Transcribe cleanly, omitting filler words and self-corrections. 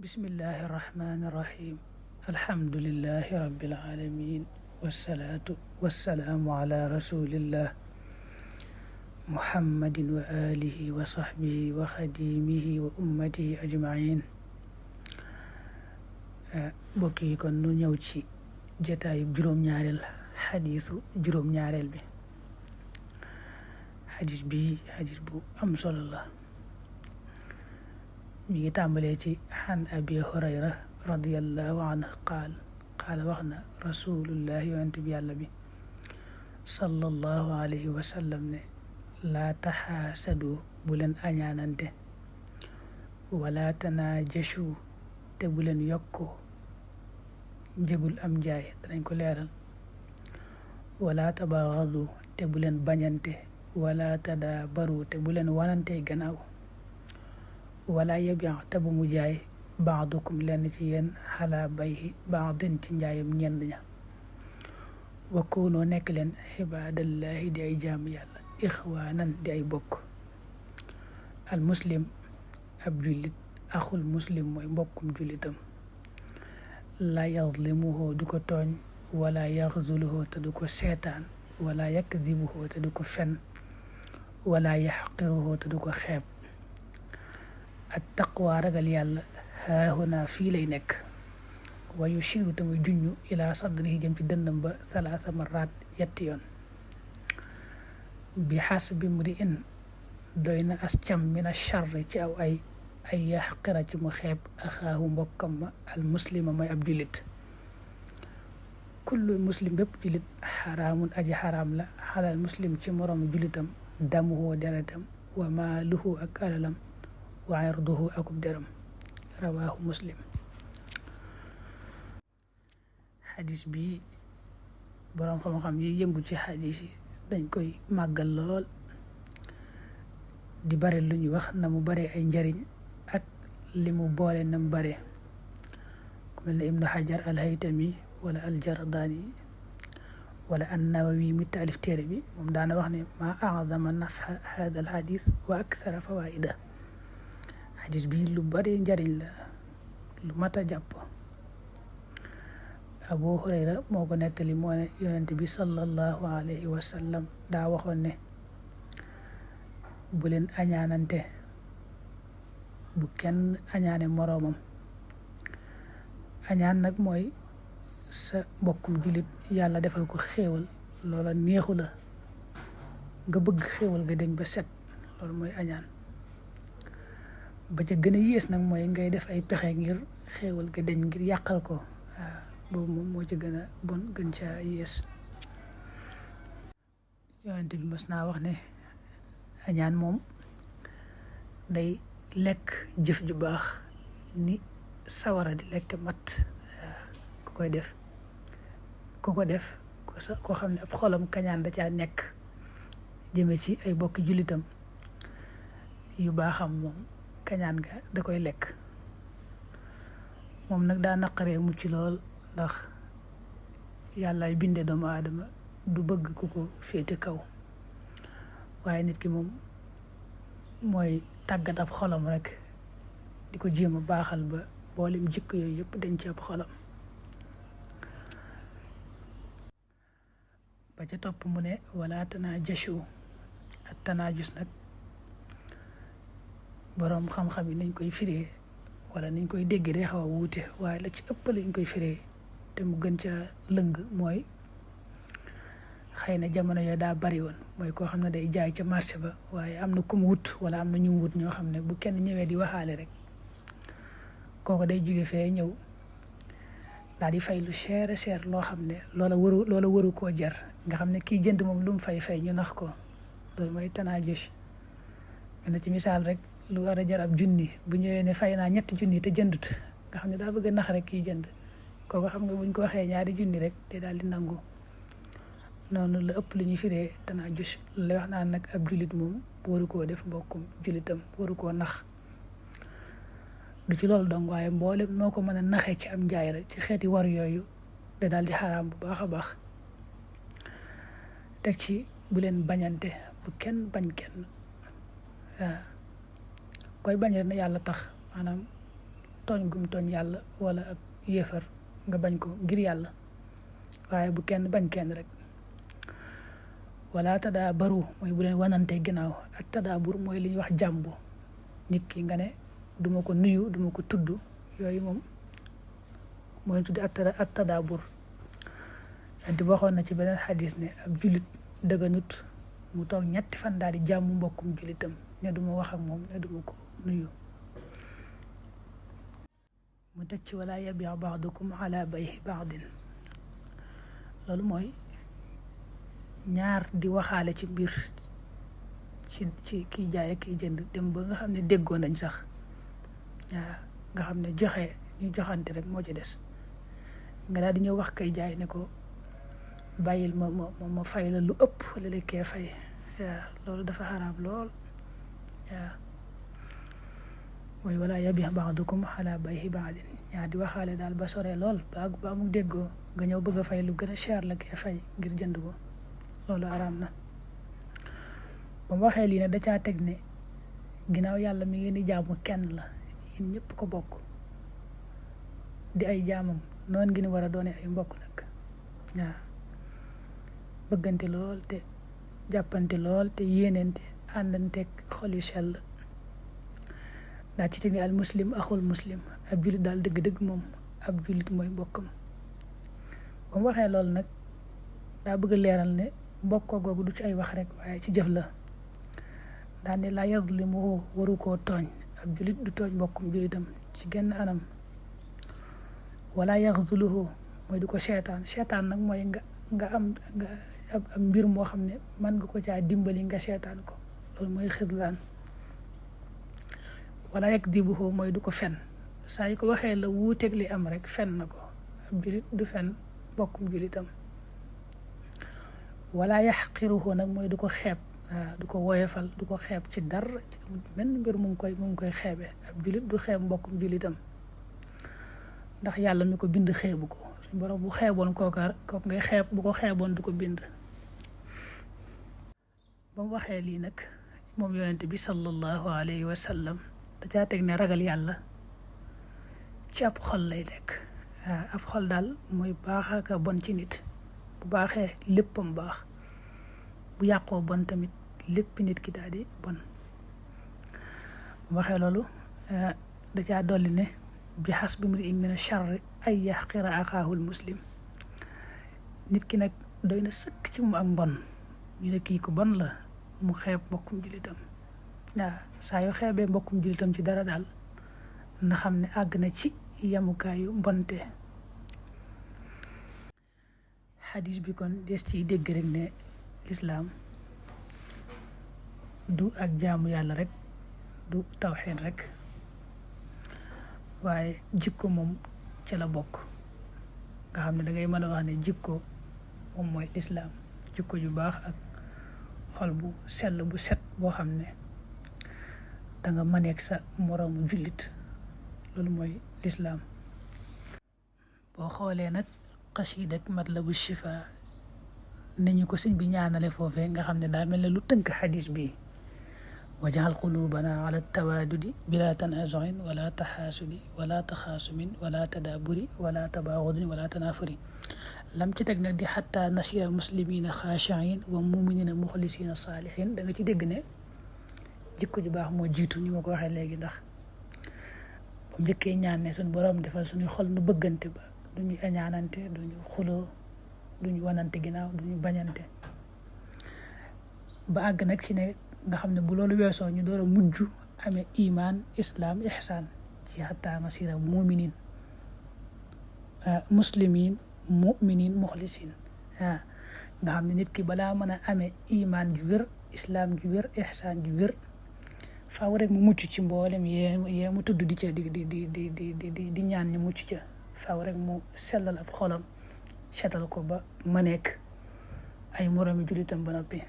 bismillahi irrahmani irrahim alhamdulilahi rabilalamin wasalaatu wasalaamu ala rasulillah muhammadin wa alihi wa sahbihi wa xadimihi wa ummatihi ajmain mbokk yi kon nu ñëw ci jataayub juróom-ñaareel xadiisu juróom-ñaareel bi xadiis bu am solo la mi ngi tàmbalee ci xan abi hurayra radiallahu anhu qaala wax na rasulullah yonent bi yàlla bi sallallahu alayhi wa sallam ne laa taxaasadu bu leen añaanante wala tanaajashu te bu leen yokku njëgul am jaay danañ ko leeral wala tabaxadu te bu leen bañante wala tadaabaru te bu leen wanante gannaaw wala yabian te bu mu jaay baadukum lenn ci yéen xalaa bayhi baadin ci njaayam ñenn ña wa koonoo nekk leen xibaadallahi di ay jaamu yàlla ixwaanan di ay bokk al muslim ab jullit axul muslim mooy mbokkum jullitam la yazlimuhu du ko tooñ wala yaxzuluhu te du ko seetaan wala yakdibuhu te du ko fen wala yaxqiruhu te du ko xeeb at taqwa ragal yàlla haahuna fii lay nekk wa yushiru te muy junñu ila sadrihi jëm ci dënnam ba salaasa maraat yetti yoon bi xasbi mri'in doy na as cam min acharri ci aw ay yaxqira ci mu xeeb axaahu mbokkam ma al muslima may ab jullit kullu muslim bépp jullit xaraamun aji xaraam la xalal muslim ci moroomu jullitam damuhu deretam wa maaluhu ak alalam wa irduhu akub deram rawaahu muslim xadis bi boroom xam-xam yi yëngu ci xadis yi dañ koy màggal lool di bare lu ñu wax na mu bare ay njariñ ak li mu boole na mu bare ku mel ne ibnu xajar alhaytami wala aljardani wala annawawi mi taalif téere bi moom daana wax ne ma azama nafxa hada alxadis wa akthara fawaida xadis bi lu bari njariñ la lu mat a jàpp abu hurayra moo ko nettali moo ne yonent bi sallallahu alayhi wa sallam daa waxoon ne bu leen añaanante bu kenn añaane moroomam añaan nag mooy sa mbokkum jullit yàlla defal ko xéewal loola neexu la nga bëgg xéewal nga deñ ba set loolu mooy añaan ba ca gën a yées nag mooy ngay def ay pexe ngir xéewal ga deñ ngir yàqal ko waaw boobu moom moo ci gën a bon gën ca yées yonent bi mës naa wax ne añaan moom day lekk jëf ju baax ni sawara di lekk mat ku ko def koo xam ne ab xolam kañaan da caa nekk jëme ci ay bokki jullitam yu baaxam moom kañaan ga da koy lekk moom nag daa naqaree mucc lool ndax yàllaay binde doomu aadama du bëgg ku ko féete kaw waaye nit ki moom mooy tàggat ab xolam rek di ko jéem a baaxal ba boolem jikko yooyu yëpp dañ ci ab xolam ba ca topp mu ne wala tanaajashu ak tanaajus nag boroom xam-xam yi nañ koy firee wala nañ koy dégg day xaw a wuute waaye la ci ëpp lañ koy firee te mu gën ca lëng mooy xëy na jamono yooyu daa bari woon mooy koo xam ne day jaay ca marché ba waaye am na ku mu wut wala am na ñu wut ñoo xam ne bu kenn ñëwee di waxaale rek kooku day jóge fee ñëw daal di fay lu cher loo xam ne loola waru koo jar nga xam ne kii jënd moom lu mu fay ñu nax ko loolu mooy tanaajus na ci misaal rek lu war a jar ab junni bu ñëwee ne fay naa 3 junni te jëndut nga xam ne daa bëgg a nax rek kii jënd kooku xam nga buñ ko waxee 2 junni rek day daal di nangu noonu la ëpp lu ñuy firee tanaajus lay wax naan nag ab jullit moom waru koo def mbokkum jullitam waru koo nax du ci loolu dong waaye mboolem noo ko mën a naxee ci am njaay rek ci xeeti war yooyu da daal di xaraam bu baax a baax teg ci bu leen bañante bu kenn bañ kenn waaw koy bañ rek na yàlla tax maanaam tooñ gum tooñ yàlla wala ab yéefar nga bañ ko ngir yàlla waaye bu kenn bañ kenn rek. wala tadaabaru mooy bu leen wanante ginnaaw. ak tadaabur mooy li ñuy wax jàmbu nit ki nga ne duma ko nuyu duma ko tudd yooyu moom mooy tuddi ak tadaabur. di waxoon na ci beneen xadis ne ab jullit dëgganut mu toog 3 fan daal di jàmm mbokkum jullitam ne duma wax ak moom ne duma ko nuyu. mu teg ci wala yabi ba'dukum ala bay'i ba'din. loolu mooy ñaar di waxaale ci mbir ci kiy jaay ak kiy jënd dem ba nga xam ne déggoo nañ sax waaw nga xam ne ñu joxante rek moo ci des nga daal di ñëw wax kay jaay ne ko bàyyil ma fay la lu ëpp la lekkee fay waaw loolu dafa xaraam lool waaw mooy wala yabi ba'dukum ala bay'i ba'din. ñaar di waxaale daal ba sore lool ba mu déggoo nga ñëw bëgg a fay lu gën a cher la kee fay ngir jënd ko loolu araam na. ba mu waxee lii ne da caa teg ne ginnaaw yàlla mi ngeen di jaamu kenn la yéen ñëpp ko bokk di ay jaamam noonu ngeen war a doone ay mbokk nag waaw bëggante lool te jàppante lool te yéenente àndanteeg xol yu sell. daa ci teg ne al muslim axul muslim ab jullit daal dëgg-dëgg moom ab jullit mooy mbokkam. ba mu waxee loolu nag daa bëgg leeral ne mbokkoo googu du ci ay wax rek waaye ci jëf la. daa ne laa yazlimuhu waru koo tooñ ab jullit du tooñ mbokkum jullitam ci genn anam. wala yaxzuluhu mooy du ko seetaan nag mooy nga am mbir moo xam ne mën nga ko caa dimbali nga seetaan ko loolu mooy xidlaan. wala yakdibuhu mooy du ko fen saa yu ko waxee la wuuteeg li am rek fen na ko ab jullit du fen mbokkum jullitam. wala yaxqiruhu nag mooy du ko xeeb du ko woyefal du ko xeeb ci dara menn mbir mu ngi koy xeebe ab jullit du xeeb mbokkum jullitam ndax yàlla mi ko bind xeebu ko suñu borom bu xeeboon kooku ngay xeeb bu ko xeeboon du ko bind. ba mu waxee lii nag moom yonent bi sallallahu alayhi wa sallam da caa teg ne ragal yàlla ci ab xol lay nekk. ab xol daal mooy baax ak bon ci nit bu baaxee léppam baax bu yàqoo bon tamit lépp nit ki daal di bon. bu waxee loolu da caa dolli ne bi hasbi mri'in mina sharri ay yaxqira axaahul muslim. nit ki nag doy na sëkk ci moom ak mbon ñu ne kii ko bon la mu xeeb mbokkum jullitam waaw saa yu xeebee mbokkum jullitam ci dara daal na xam ne àgg na ci yamukaayu mbonte. xadis bi kon des ciy dégg rek ne lislaam du ak jaamu yàlla rek du tawxiid rek waaye jikko moom ci la bokk nga xam ne dangay mën a wax ne jikko moom mooy lislaam jikko ju baax ak xol bu sell bu set boo xam ne danga mëneeg sa moroomu jullit loolu mooy lislaam. boo xoolee nag xasiida ak matlabu shifa nañu ko sëñ bi ñaanale foofee nga xam ne daa mel ne lu tënk xadis bi wajal qulubana ala tawaadudi bila tanazuin wala taxaasudi wala taxaasumin wala tadaaburi wala tabaagudin wala tanaafuri lam ci teg nag di xatta nasira muslimina xaashiin wa muminina muxlisina saalihin da nga ci dégg ne jikko ju baax moo jiitu ni ma ko waxee léegi ndax ba mu njëkkee ñaan ne suñ borom defal suñuy xol nu bëggante ba duñu añaanante duñu xuloo duñu wanante ginnaaw duñu bañante ba àgg nag ci ne nga xam ne bu loolu weesoo ñu door a mujj amee iman islam ihsaan ci xataa nasira muminin muslimin muminin muxlisin nga xam ne nit ki balaa mën a amee iman ju wér islam ju wér ihsaan ju wér faaw rek mu mucc ci mboolem yee mu tudd di ca di ñaan ñu mucc ca faaw rek mu sellal ab xolam setal ko ba ma nekk ay moroomi jullitam ba noppi